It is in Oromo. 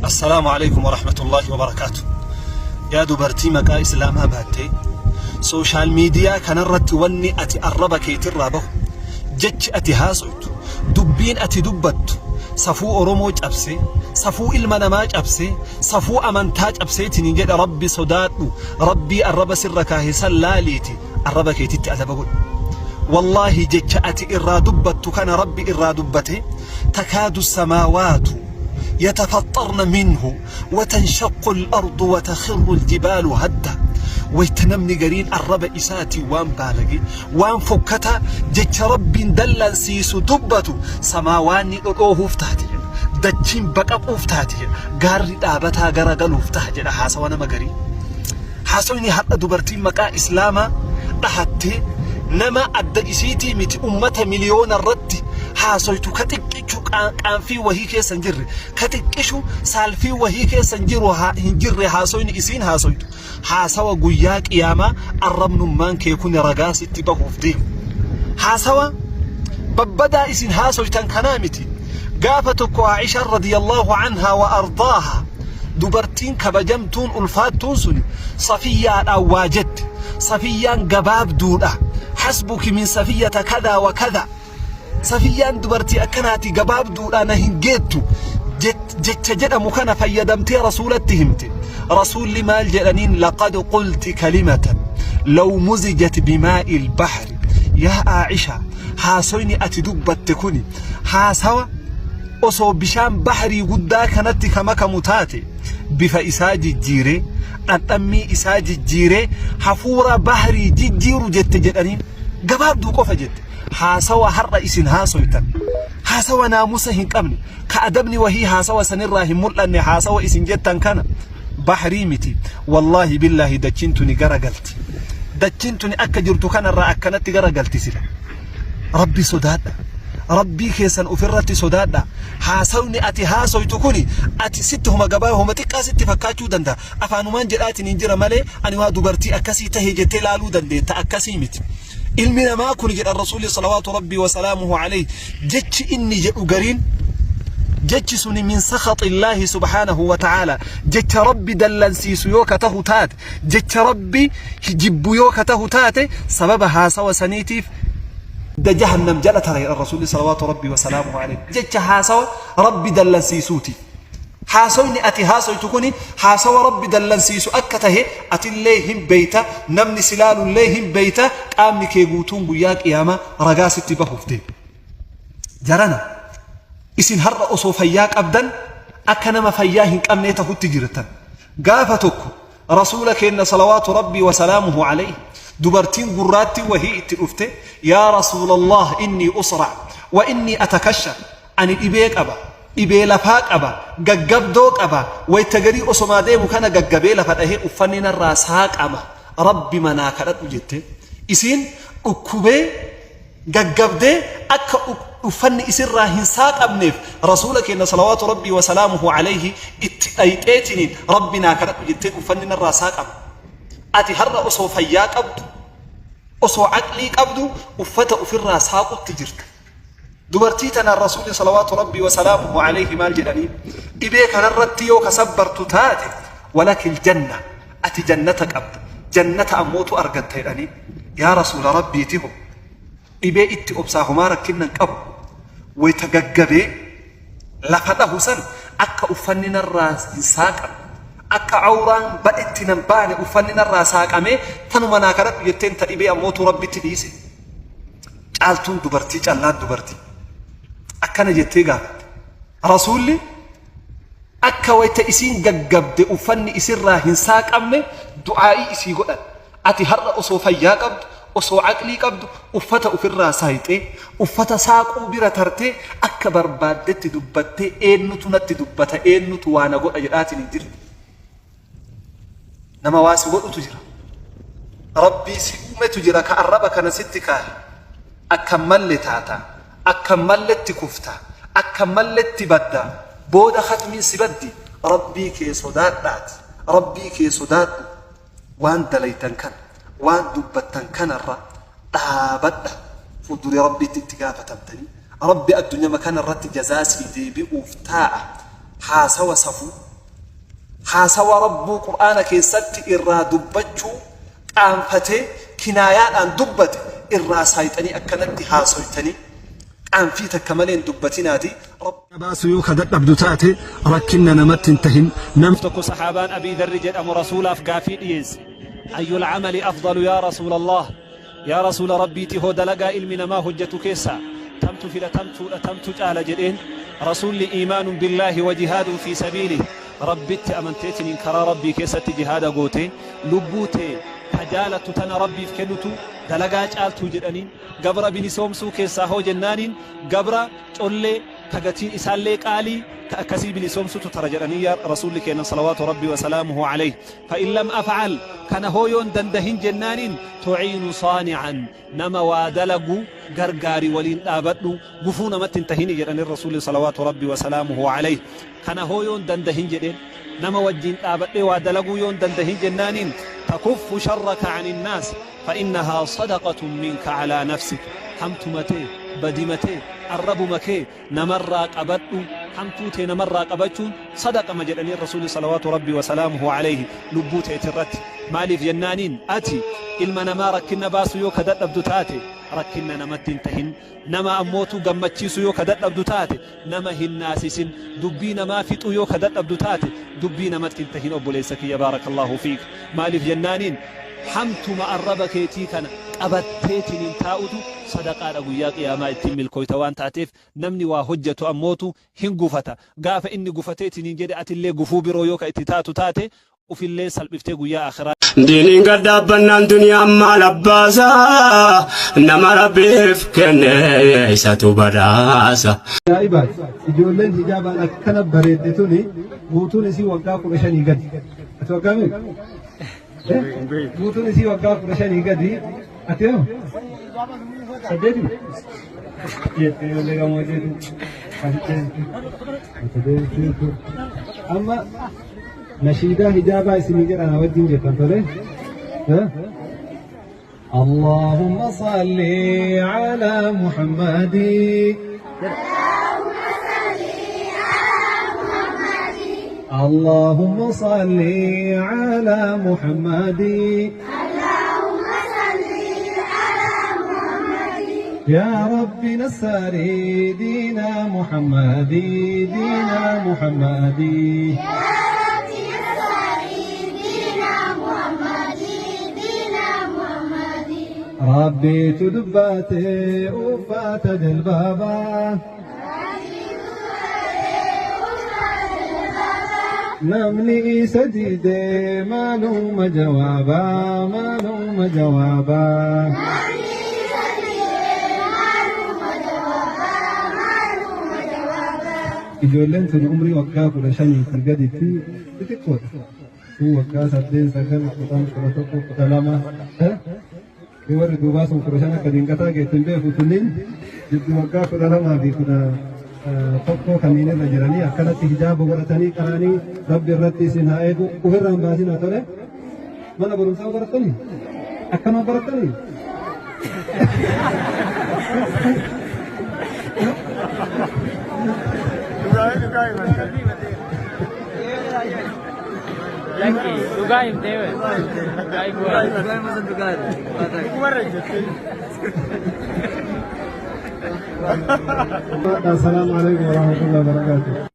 Assalaamu alaikum warahmatullaahi wabarakaatu. Yaa dubartii maqaa Islaamaa baattee sooshaal miidiyaa kanarratti wanni ati arraba keetirraa bahu, jechi ati haasoytu, dubbiin ati dubbattu safuu Oromoo cabsee, safuu ilma namaa cabsee, safuu amantaa cabseetiin jedha. Rabbi sodaadhu, Rabbii arraba sirra kaahe san laaliiti arraba keetitti adaba godhu. Wallaahi, jecha ati irraa dubbattu kana Rabbi irraa dubbate: تكاد السماوات يتفطرن منه وتنشق الأرض وتخر الجبال هدا. Wayta namni gariin arraba isaatiin waan baalage, waan fokkataa, jecha Rabbiin dallansiisu dubbatu, samaawaanni dhodhoohuuf taate jedha, dachiin baqaquuf taate jedha, gaarri dhaabataa garagaluuf taha jedha. Haasawa nama garii, haasawni har'a dubartiin maqaa Islaamaa dhahattee nama adda isiitii miti ummata miliyoona irratti haasoytu, ka xiqqishu qaanfii wahii keessa hin jirre, ka xiqqishu saalfii wahii keessa hin jiru hin jirre, haasoyni isiin haasoytu haasawa guyyaa qiyaamaa arrabnummaan kee kun ragaa sitti bahuuf deemu. Haasawa babbadaa isin haasoytan kanaa miti. Gaafa tokko Aishaan رضي الله عنها وأرضاها, dubartiin kabajamtuun ulfaattuun suni, Safiyyaadhaan waa jette. Safiyyaan gabaabduudha, حسبك من صفية كذا وكذا, Safiyyaan dubartii akkanaati, gabaabduudha, na hin geettu jecha jedhamu kana fayyadamtee Rasuulatti himte. Rasuulli maal jedhaniin? لقد قلت كلمة لو مزجت بماء البحر. Yaa Aacisha, haasoyni ati dubbatte kuni haasawa osoo bishaan bahrii guddaa kanatti ka makamu taate bifa isaa jijjiiree, dhandhammii isaa jijjiiree, hafuura bahrii jijjiiru jette jedhaniin. Gabaabduu qofa jette. Haasawa har'a isin haasoytan, haasawa naamusa hin qabne, ka adabni wahii haasawa sanirraa hin mul'anne, haasawa isin jettan kana bahrii miti, wallaahi billaahi, dachiin tuni gara galti. Dachiin tuni akka jirtu kanarraa akkanatti gara galti. Sila Rabbi sodaadha, Rabbii keessan ofirratti sodaadha. Haasawni ati haasoytu kuni ati sitti homa gabaa homa xiqqaa sitti fakkaachuu danda'a. Afaanumaan jedhaatiin hin jira malee ani waa dubartii akkasii tahe jettee laaluu dandeetta. Akkasii miti. Ilmi namaa kun, jedhan Rasuulli صلوات ربي وسلامه عليه, jechi inni jedhu gariin, jechi suni من سخط الله سبحانه وتعالى, jecha Rabbi dallansiisu yoo ka tahu taate, jecha Rabbi jibbu yoo ka tahu taate, sababa haasawa saniitiif da jahannam jala tara jedhan Rasuulli صلوات ربي وسلامه عليه. Jecha haasawa Rabbi dallansiisuuti. Haasawni ati haasoytu kuni haasawa Rabbi dallansiisu akka tahe atillee hin beeyta, namni si laalullee hin beeyta. Qaamni kee guutuun guyyaa qiyaamaa ragaa sitti bahuuf deema. Jarana, isin har'a osoo fayyaa qabdan akka nama fayyaa hin qabnee tahutti jirtan. Gaafa tokko Rasuula keenna صلوات ربي وسلامه عليه dubartiin gurraatti wahii itti dhufte: "يا رسول الله، إني أصرع وإني أتكشف." Ani dhibee qaba, dhibee lafaa qaba, gaggabdoo qaba, wayta garii osomaa deemu kana gaggabee lafa dhahee uffanni narraa saaqama, Rabbi manaa kadhadhu jette. Isiin dhukkubee gaggabdee akka uffanni isirraa hin saaqamneef Rasuula keenya صلوات ربي وسلامه عليه itti dhayxeetiniin Rabbi naa kadhadhu jetteen, uffanni narraa saaqama. Ati har'a osoo fayyaa qabdu, osoo aqlii qabdu, uffata ofirraa saaqutti jirta. Dubartii tanaan Rasuulli صلوات ربي وسلامه عليه maal jedhanii? Dhibee kanarratti yoo kasabbartu taate, ولك الجنة, ati jannata qabda, jannata ammootu argatta jedhanii. Yaa Rasuula Rabbiiti, ho dhibee itti obsaa, homaa rakkinnan qabu, wayta gaggabee lafa dhahu san akka uffanni narraa hin saaqamne, akka awraan badhetti nan baane, uffanni narraa saaqamee tanuma naa kadhadhu jetteen. Ta dhibee ammootu Rabbitti dhiise. Caaltuun dubartii, callaan dubartii akkana jettee gaafatte. Rasuulli akka wayta isiin gaggabde uffanni isirraa hin saaqamne du'aa'ii isii godhan. Ati har'a osoo fayyaa qabdu, osoo aqlii qabdu, uffata ofirraa saayixee, uffata saaquu bira tartee, akka barbaaddetti dubbattee, eenyutu natti dubbata, eenyutu waa na godha jedhaatiin hin jirtu. Nama waa si godhutu jira. Rabbii si uumetu jira ka arraba kana sitti kaahe. Akka malle taata, akka malletti kufta, akka malletti badda, booda khatmiin si baddi. Rabbii kee sodaadhaati, Rabbii kee sodaadhu. Waan dalaytan kana, waan dubbattan kanarra dhaabadha. Fuulduree Rabbiitti itti gaafatamtanii, Rabbi addunyaa kana irratti jazaa sii deebi'uuf taa'a. Haasawa safuu. Haasawa Rabbuu Qur'aana keessatti irraa dubbachuu qaanfatee kinaayaadhaan dubbate irraa saayxanii akkanatti haasoytanii qaanfii takka malee hin dubbatinaati Rabbi. Baasu yoo ka dadhabdu taate rakkinna namatti hin tahin. Nam. Tokko sahaabaan Abii Dharri jedhamu Rasuulaaf gaafii dhiyeesse. Ayyul amali afdalu yaa Rasuulallaah? Yaa Rasuula Rabbiiti hoo dalagaa ilmi namaa hojjatu keessaa tamtu filatamtuudha tamtu caala jedheen Rasuulli iimaanun billaahi wa jihaadun fii sabiilih Rabbitti amanteetiniin karaa Rabbii keessatti jihaada gootee lubbuu tee ta jaalattu tana Rabbiif kennutu dalagaa caaltuu jedhaniin gabra bilisoomsuu keessaa hoo jennaaniin gabra collee ka gatiin isaallee qaalii ka akkasii bilisoomsutu tara jedhanii yaa Rasuulli keenna salawaatu Rabbii wa salaamuhu alayhi Fa in lam af'al, kana hoo yoon dandahin jennaaniin, tu'iinu saani'an, nama waa dalagu gargaari waliin dhaabadhu, gufuu namatti hin tahini jedhaniin Rasuulli salawaatu Rabbii wa salaamuhu alayh. Kana hoo yoon dandahin jedheen, nama wajjiin dhaabadhee waa dalaguu yoon dandahin jennaaniin, takuffu sharraka anin naas, fa innahaa sadaqatun minka alaa nafsik, hamtuma tee, badima tee, arrabuma kee, namarraa qabadhu, hamtuu tee namarraa qabachuun sadaqama jedhaniin Rasuulli salawaatu Rabbii wa salaamuhu aleyhi lubbuu teetirratti. Maaliif jennaaniin ati ilma namaa rakkinna baasuu yoo ka dadhabdu taate rakkinna namatti hin tahin, nama ammootuu gammachiisuu yoo ka dadhabdu taate nama hin naasisin, dubbii namaa fixuu yoo ka dadhabdu taate dubbii namatti hin tahin obboleessa kiyya baarakallaahu fiik. Maaliif jennaaniin hamtuma arraba keetii kana qabatteetiniin taa'utu sadaqaadha guyyaa qiyaamaa ittiin milkooyta waan taateef namni waa hojjatu ammootu hin gufata gaafa inni gufateetiniin jedhe atillee gufuu biroo yoo ka itti taatu taate ufillee salphiftee guyyaa aakhiraa Diiniin gad dhaabbannaan duniyaan maal abbaasa nama rabbiif kenne isatu badhaasa. Ajaa'ibaati! Ijoolleen hijaabaan akkana bareedde tuni guutuun isii waggaa 15 gadi. Ati waggaa meeqa? Guutuun isii waggaa 15 gadi. Ati hoo? Saddeeti? Jettee ijoollee gamoo jeetu. Asitti. Amma nashiidaa hijaabaa isinii jedha na wajjin jettan tole. Allahumma salli ala Muhammadi. اللهم صل على محمد يا رب نساري دينا محمد دينا محمد Rabbiitu dubbaate uffata jalbaabaa. Namni isa dide maaluma jawaabaa maaluma jawaabaa. Ijoolleen tuni umrii waggaa 15 gaditti xixiqqoodha. Kun waggaa 8, 9, 10, 11, 12. Ni warri duubaa sun 15 akka dinqataa geettu hin beeku tunniin jidduu waggaa 12 fi 11 kanneen irra jiranii akkanatti hijaaba godhatanii qaraanii rabbi irratti isin haa eegu ofirraa hin baasinaa tole. Mana barumsaa barattanii? Akkama barattanii? Lakki dhugaa himtee dhugaa himuu. Assalamu alaikum warahmatullahi wabarakatuh.